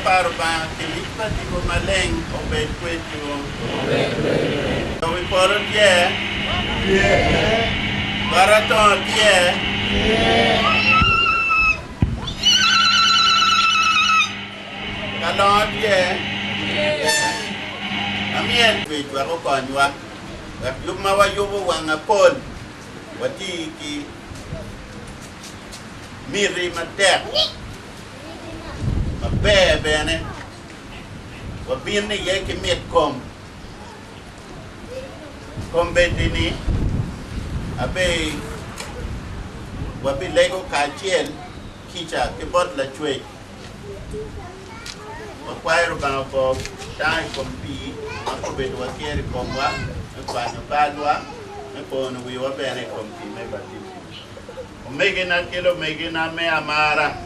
pa Rubanga ki mic pa Tipo Maleng obed kwedwu. Jo wi polo tye? Got atongo tye? Kalongo tye? Amyel cwec wek okonywa, wek yub ma wayubo wang apol wati ki miti matek maber bene wabin iye ki mit kom. Kombeddi-ni abe wabilego kacel kica ki bot Lacwec. Wakwayo Lubanga ogo tango i kom pii ma kobedo wakir i komwa me kwanyo balwa, me pono wiwa bene i kom pii me batijim. Omegina ki lumegina me amara,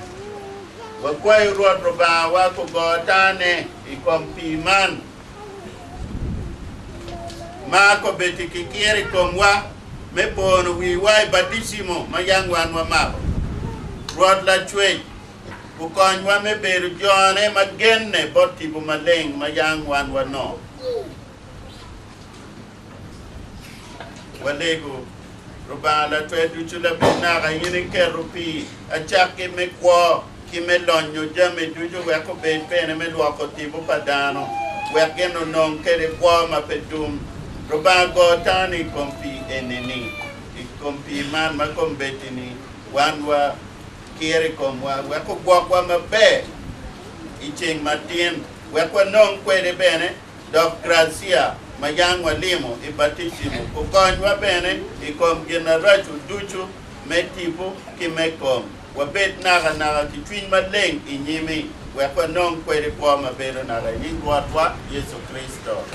wakwayo Rwot Lubangawa kugo tane i kom pii man ma kobeddi kikiro i komwa me pono wiwa i baticimo ma yang wan wamako. Rwot Lacwec okonywa me bedo jone ma genne bot tipo maleng ma yang wan wanongo. Walego, Rubanga Latwer Ducu Labed Naka, in iketo pi acakki me kwo ki me lonyo jami ducu wek obed bene me lwoko tipo pa dano, wek gin onong kede kwo ma pe tum. Rubanga go tani i kom pii eni-ni, i kom pii man ma kombeddi-ni wan wa kir i komwa, wek ogwokwa maber i ceng matin, wek wanong kwede bene Dok gracia ma yang walimo i baticimo okonywa bene i kom ginaraco ducu me tipo ki me kom, wabed nakanaka ki cwiny maleng i nyimi, wek wanong kwede kwo ma bedo naka i nying Rwotwa Yecu Kricito.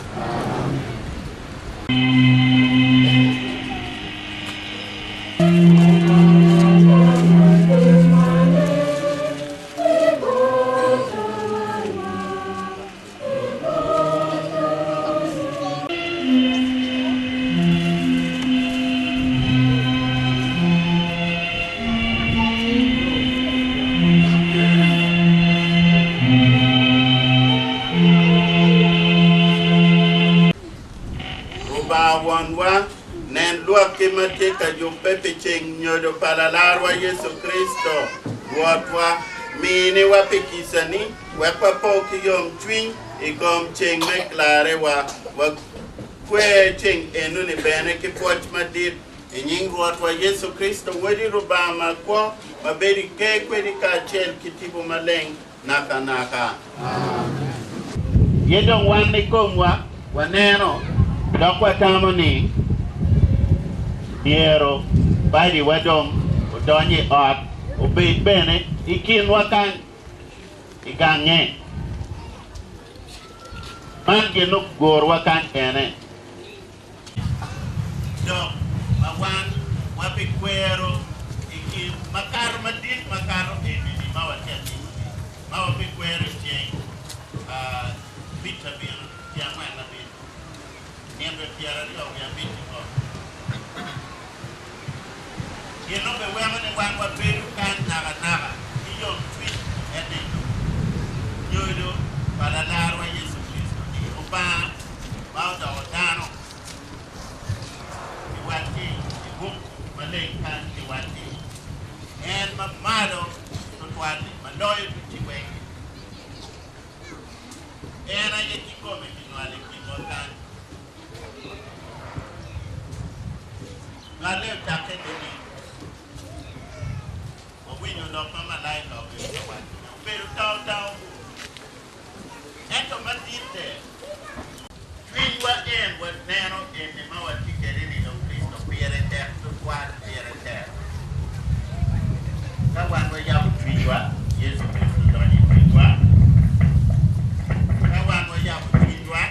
Rubanga Wonwa, nen lwakki ma tye ka yubbe pi ceng nyodo pa Lalarwa Yecu Kricito, Rwotwa. Miniwa pi kicani Wek wapo ki yomcwiny i kom ceng me klarewa, wakwer ceng enoni bene ki pwoc madit. I nying Rwotwa Yecu Kricito, Wodi Rubanga makwo, ma bedo i ker kwedi kacel ki Tipo Maleng nakanaka. Pien dong wan i komwa waneno dok watamo ni myero badiwa dong odony i ot, obed bene i kinwa kany. I gange. Man gin ogurwa kany ene. Dok ma wan wabikwero i kin makato madit makato eni-ni ma watye ka timo-ni, ma wabikwero i ceng abic abino, ceng angwen abino, nino pyeraryo wiye abic-ci kong. Gin obiweko ni wan wabedo kany nakanaka ki yomcwiny me neno nyodo pa Lalarwa Yecu Kricito ni Lubanga ma odoko dano. Kiwacci i buk maleng kany kiwacci en ma malo tutwal-li ma loyo ducu weng-ngi. En aye kikome kinywalo i kinwa kany. Nywale ocakke nining? Wawinyo lok ma malaika obedo ka wacone. Obedo taotao. Ento maditte, cwinywa en waneno eni ma watye kwede-ni dong Kricito pire tek tutwal, pire tek. Ka wan wayabo cwinywa, Yecu Kricito donyo i cwinywa. Ka wan wayabo cwinywa,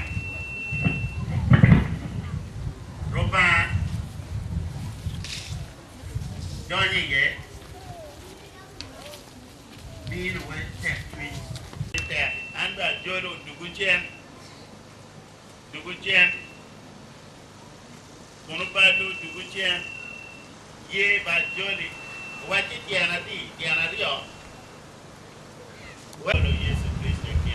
Rubanga donyo iye, minowa tekcwiny. Tek, an bene ajolo odwogo cen, dwogo cen, kun obalo odwogo cen, ye ba ajoli, owacci tyen adi? Tyen aryo. Welo Yecu Kricito i kinwa.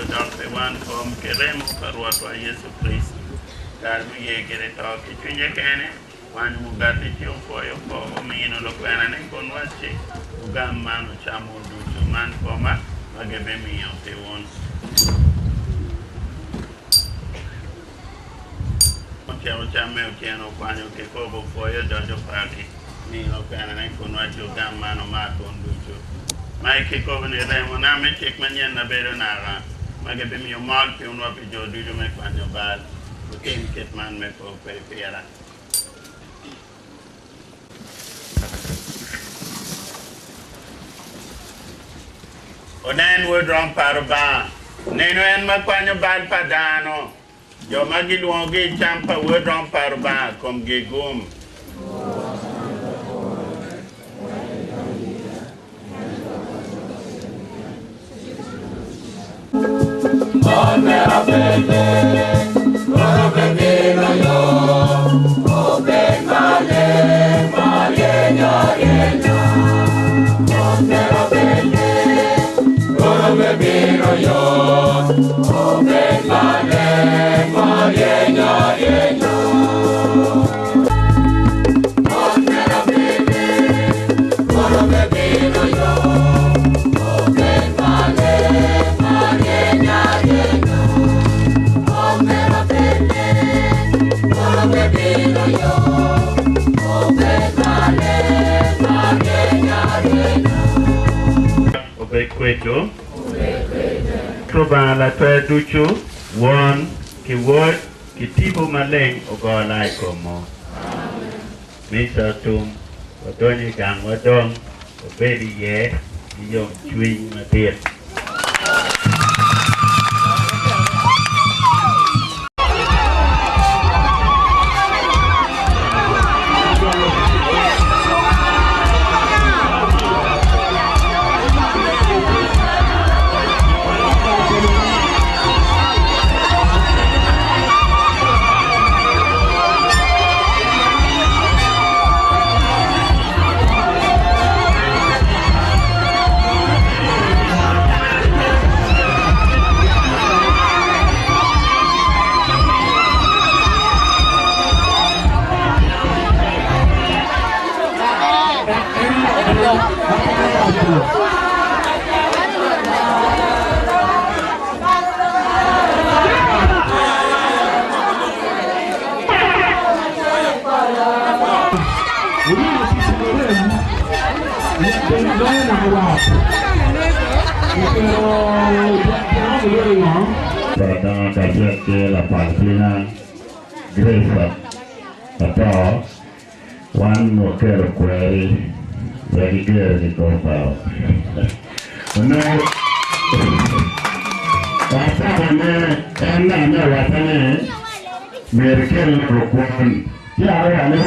odok pi wan kom ki remo pa Rwotwa Yecu Kricito. Kare muye gire to ki cwinye kene, okwanyo mugati ci opwoyo oko, omino lukwenane kun wacci, Wugam man wucam wun ducu, man koma ma gibimiyo pi wun. Oceko cam me otyeno, okwanyo kikopo, opwoyo odoco pagi, omiyo lukwenane kun wacci, Wugam man wumat wun ducu. Ma i kikopo-ni remona me cik manyen na bedo naka, ma gibimiyo mol pi wun wa pi jo ducu me kwanyo bal. Wutim kit man me po kwede pira. Wunen Wod Rom pa Rubanga, nenu en ma kwanyo bal pa dano. Jo ma gilwongogi i cam pa Wod Rom pa Rubanga komgi gum. Obed kwedwu. Lubanga Latwer Ducu, Won, ki Wod, ki Tipo Maleng ogo laa i komwu. Mica tum, wadonyo i gangwa dong, wabed iye ki yomcwiny madit. Dongo kacel ki Lapalcina Grace Ato, wan wakelo kweri wek iger ki kor bao. Onongo watamo ni en nene owacca ni myero ikel lukwon ci awaco ni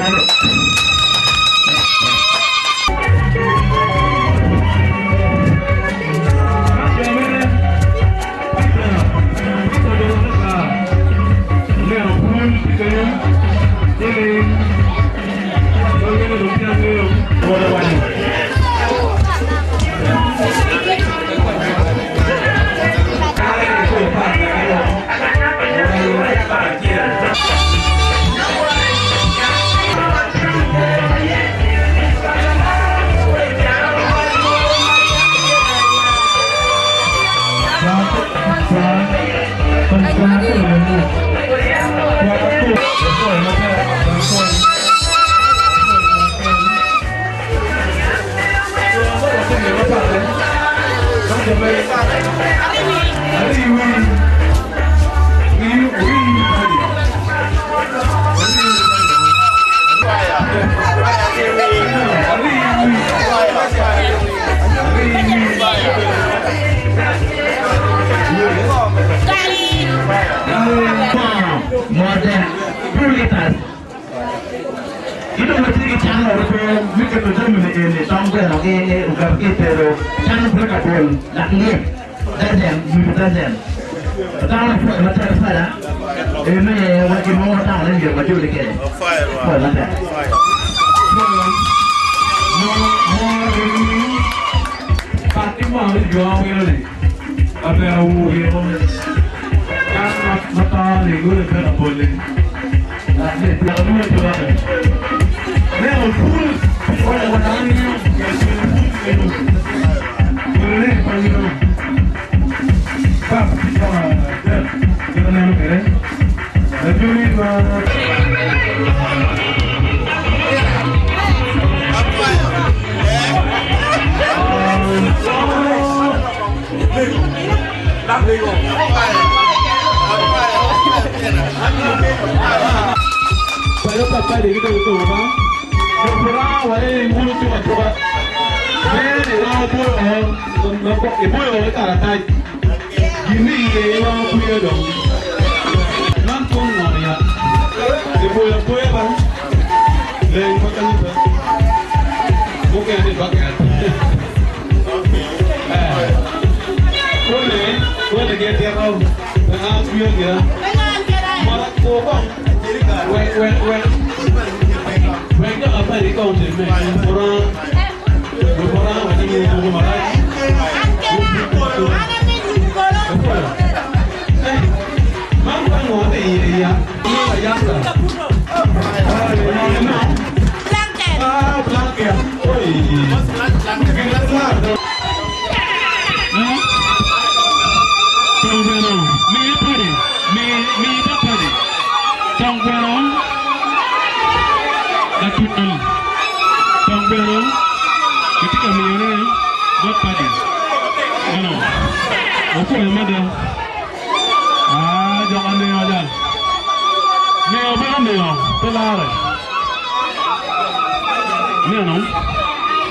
Abera wugi o. Kan ma to ni gule bena poli.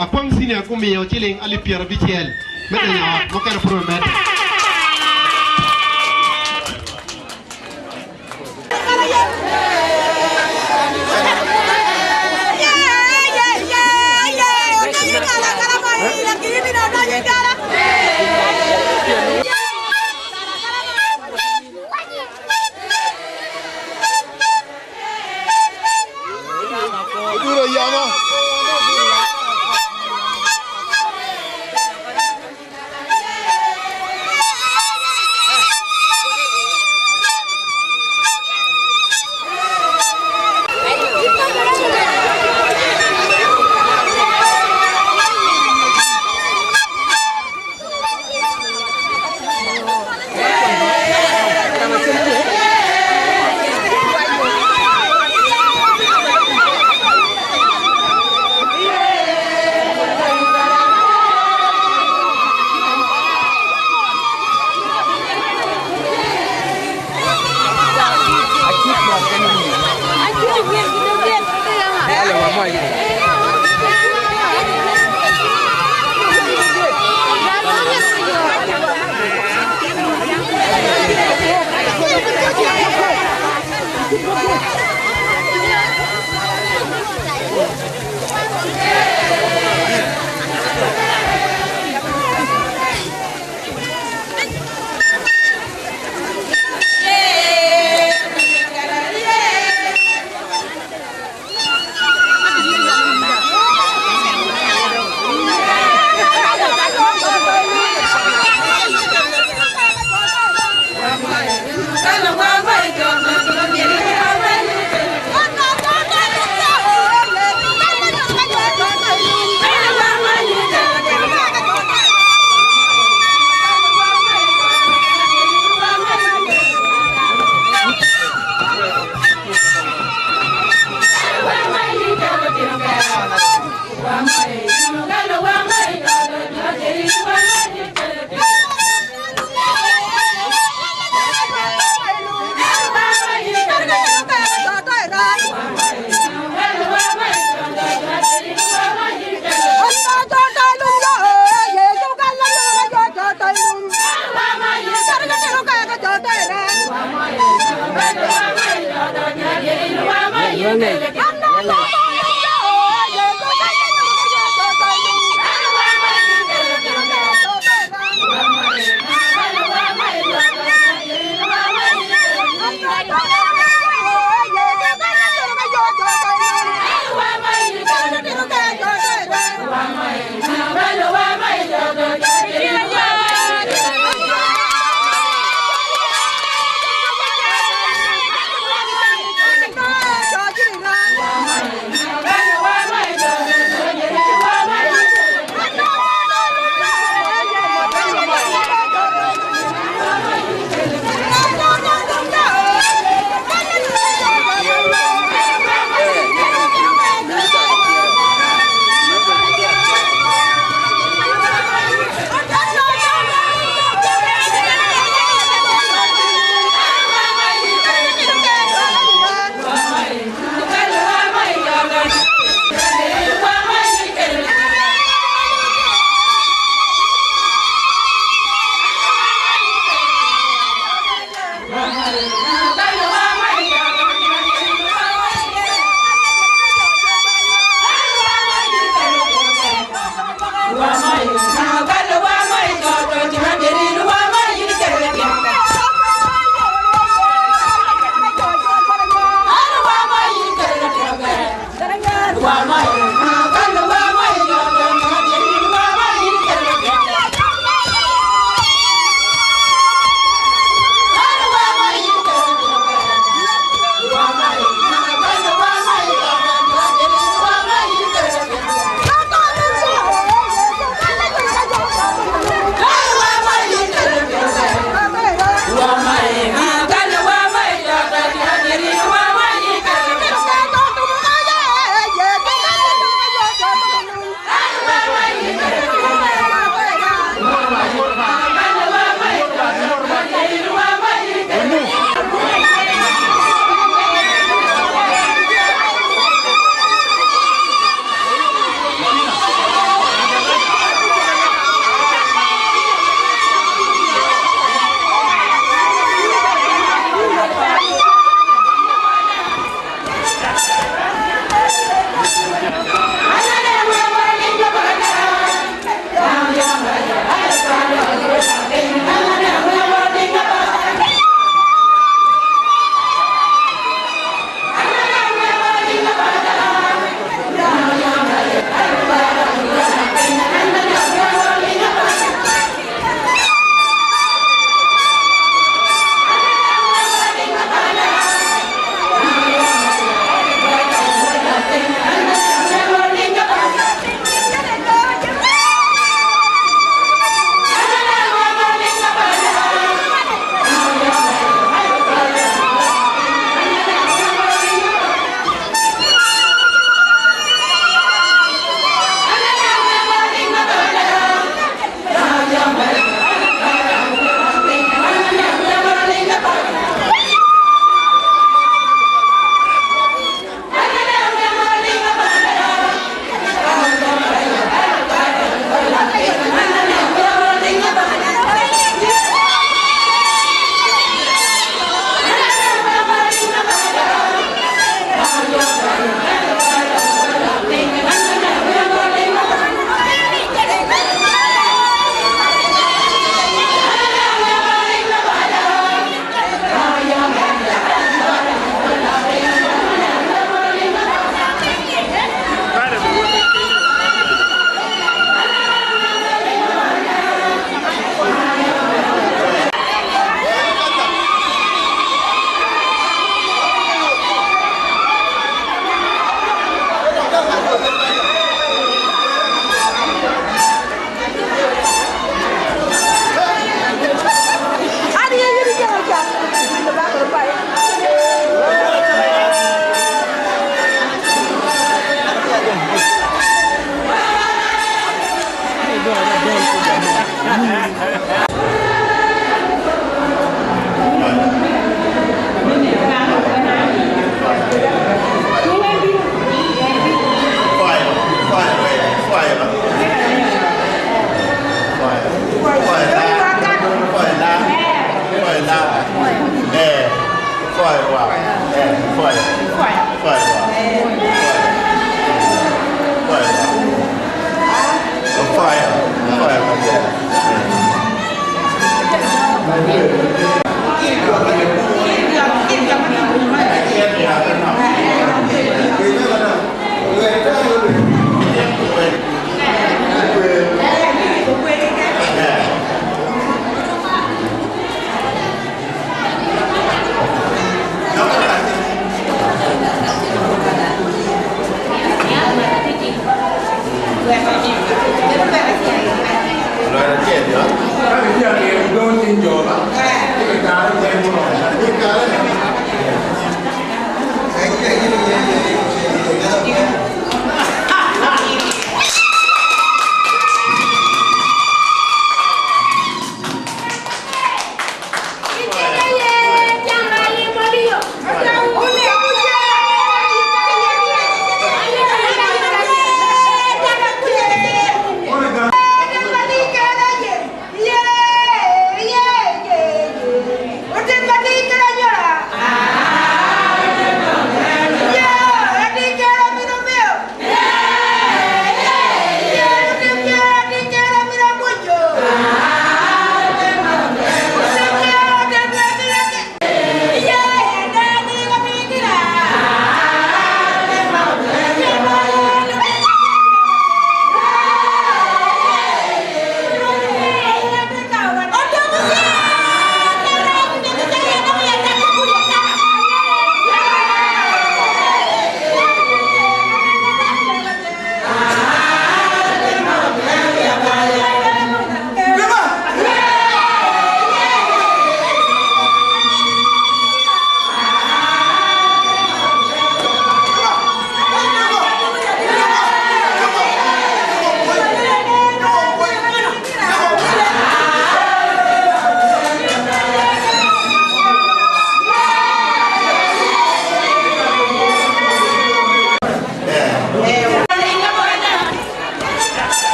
Akwang senior gumiyo ciling alip 50 me donyo ot mukene pud omedde. Fire. Fire.